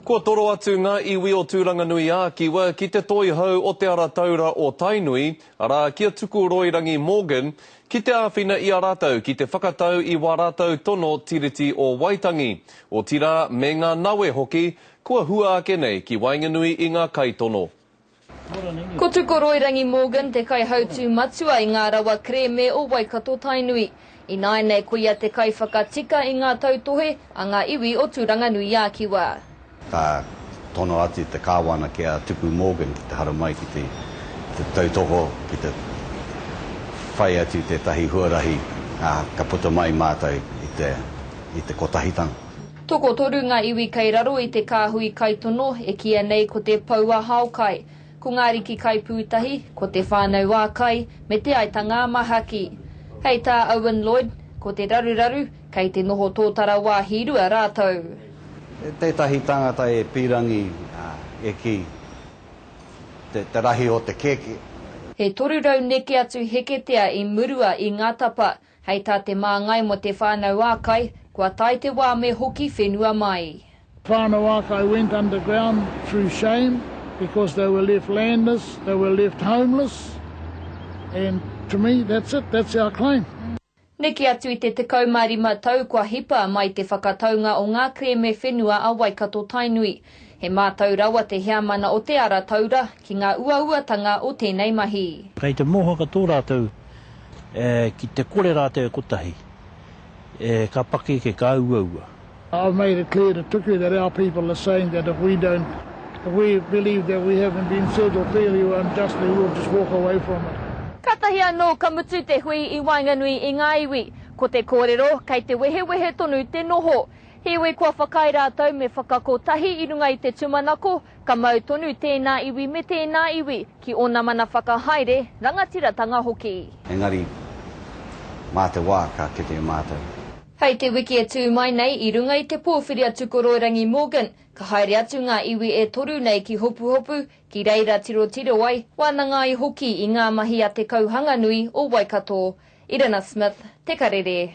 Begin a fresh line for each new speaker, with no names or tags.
Kua toro atu ngā iwi o Tūranganui-ā-Kiwa ki te toihau o Te Ara Taura o Tainui, arā, ki a Tukoroirangi Morgan, ki te āwhina i a rātou ki te whakatau i wā rātou tono Tiriti o Waitangi, otirā, me ngā nawe hoki kua hua ake nei ki waenganui i ngā kaitono.
Ko Tukoroirangi Morgan te kaihautū matua i ngā rawa kerēme o Waikato-Tainui. Ināianei ko ia te kaiwhakatika i ngā tautohe a ngā iwi o Tūranganui-ā-Kiwa.
Ka tono atu te Kāwana ki a Tupu Morgan ki te haramai ki te tautoko, ki te whai atu tētahi huarahi, ā, ka puta mai mātou i te kotahitanga.
Tokotoru ngā iwi kei raro i te kāhui kaitono e kīia nei ko te Pou-a-Haokai, ko Ngā Riki Kaipūtahi, ko Te Whānau-ā-Kai, me Te Aitanga-a-Mahaki. Hei tā Owen Lloyd, ko te raruraru, kei te noho tōtara wāhi rua rātou.
Tētahi tangata e pīrangi e kī te rahi o te kēkē.
He 300 neke atu heketea i murua i ngā tapa, Hei tā te māngai mō Te Whānau-ā-Kai, kua tae te wā me hoki whenua mai.
Whānau-ā-Kai went underground through shame because they were left landless, they were left homeless and to me that's it, that's our claim.
Neke atu i te 15 tau kua hipa mai te whakataunga o ngā kerēme whenua a Waikato-Tainui. He mātau rawa te heamana o Te Ara Taura ki ngā uauatanga o tēnei mahi.
Kei te moha katoa rātou ki te kore rātou e kotahi, ka pakeke, ka uaua.
I've made it clear to Tuku that our people are saying that if we don't, if we believe that we haven't been settled fairly or unjustly, we'll just walk away from it.
Kātahi anō ka mutu te hui i waenganui i ngā iwi. Ko te kōrero, kei te wehewehe tonu te noho. Heoi kua whakaae rātou me whakakotahi i runga i te tūmanako, ka mau tonu tēnā iwi me tēnā iwi ki ōna mana whakahaere, rangatiratanga hoki.
Engari, mā te wā ka kite mātou.
Hei te wiki e tū mai nei, i runga i te pōwhiri a Tukoroirangi Morgan, ka haere atu ngā iwi e toru nei ki Hopuhopu, ki reira tirotiro ai, wānanga ai hoki i ngā mahi a Te Kauhanganui o Waikato. Irina Smith, Te Karere.